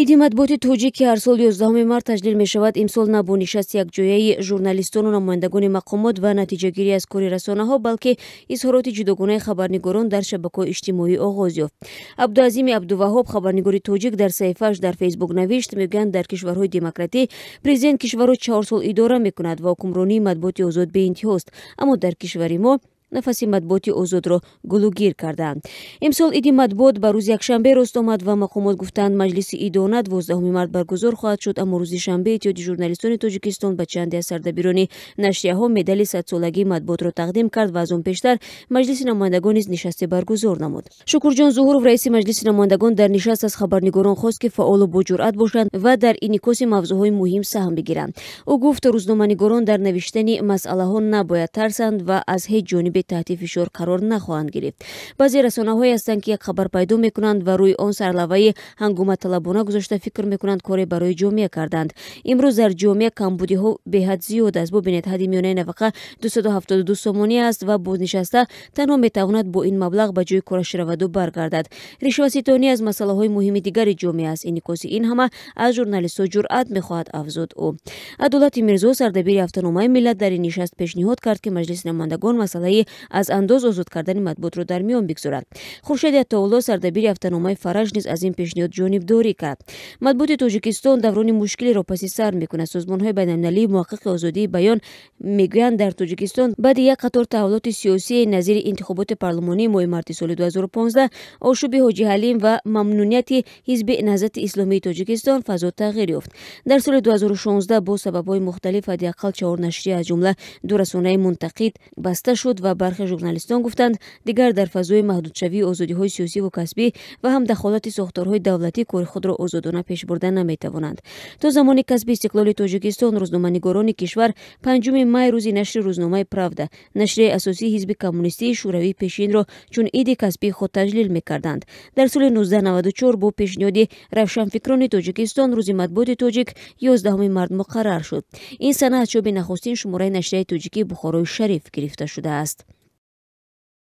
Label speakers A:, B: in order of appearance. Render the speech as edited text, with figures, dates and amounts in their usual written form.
A: Иди матбуоти тоҷик, ки ҳар сол 11 март таҷлил мешавад, имсол на бо нишасти якҷояи журналистону намояндагони мақомот ва натиҷагирӣ аз кори расонаҳо, балки изҳороти ҷудогонаи хабарнигорон дар шабакаҳои иҷтимоӣ оғоз ёфт. Абдуазими Абдуваҳоб, хабарнигори тоҷик, дар саҳифааш дар Фейсбук навишт: мегӯянд, дар кишварҳои демократӣ президент кишварро 4 сол идора мекунад ва ҳукмронии матбуоти озод беинтиҳост, аммо дар кишвари мо нафаси матбуоти озодро гулугир кардаанд. Имсол иди матбуот ба рӯзи якшанбе рост омад ва мақомот гуфтанд, маҷлиси идона 12 март баргузор хоҳад шуд. Аммо рӯзи шанбе Иттиҳоди журналистони Тоҷикистон ба чанде аз сардабирони нашрияҳо медали садсолагии матбуотро тақдим кард ва аз он пештар Маҷлиси намояндагон низ нишасте баргузор намуд. Шукурҷон Зуҳуров, раиси Маҷлиси намояндагон, дар нишаст аз хабарнигорон хост, ки фаъолу боҷуръат бошанд ва дар инъикоси мавзӯъҳои муҳим саҳм бигиранд. Ӯ гуфт, рӯзноманигорон дар навиштани масъалаҳо набояд тарсанд ва аз ҳеҷ ҷонибе таҳти фишор қарор нахоҳанд гирифт. Баъзе расонаҳое ҳастанд, ки як хабар пайдо мекунанд ва рӯи он сарлавҳаи ҳангоматалабона гузошта, фикр мекунанд, коре барои ҷомеа карданд. Имрӯз дар ҷомеа камбудиҳо беҳад зиёд аст. Бубинед, ҳадди миёнаи нафақа 272 сомонӣ аст ва бознишаста танҳо метавонад бо ин маблағ ба ҷои кораш раваду баргардад. Ришваситонӣ аз масъалаҳои муҳими дигари ҷомеа аст. Инъикоси ин ҳама аз журналистҳо ҷуръат мехоҳад, афзуд ӯ. Адолати Мирзо, сардабири ҳафтаномаи «Миллат», дар ин нишаст пешниҳод кард, ки Маҷлиси намояндагон масъалаи аз андоз озод кардани матбуотро дар миён бигзорад. Хуршеди Атоулло, сардабири ҳафтаномаи «Фараҷ», низ аз ин пешниҳод ҷонибдорӣ кард. Матбуоти Тоҷикистон даврони мушкилеро паси сар мекунад. Созмонҳои байналмилалии муҳаққиқи озодии баён мегӯянд, дар Тоҷикистон баъди як қатор таҳаввулоти сиёсие назири интихоботи парлумонии моҳи марти соли 2015, ошӯби Ҳоҷи Ҳалим ва мамнунияти Ҳизби Наҳзати Исломии Тоҷикистон фазо тағйир ёфт. Дар соли 2016 бо сабабҳои мухталиф ҳадди ақал чаҳор нашрия, аз ҷумла ду расонаи мунтақид, баста шуд ва бархе журналистон гуфтанд, дигар дар фазои маҳдудшавии озодиҳои сиёсиву касбӣ ва ҳам дахолати сохторҳои давлатӣ кори худро озодона пеш бурда наметавонанд. То замони касби истиқлоли Тоҷикистон рӯзноманигорони кишвар 5 май, рӯзи нашри рӯзномаи «Правда», нашрияи асосии Ҳизби Коммунистии Шӯравии пешинро чун иди касбии худ таҷлил мекарданд. Дар соли 1994 бо пешниҳоди равшанфикрони Тоҷикистон рӯзи матбуоти тоҷик 11 март муқаррар шуд. Ин сана аз чопи нахустин шумораи нашрияи тоҷикии «Бухорои Шариф» гирифта шудааст.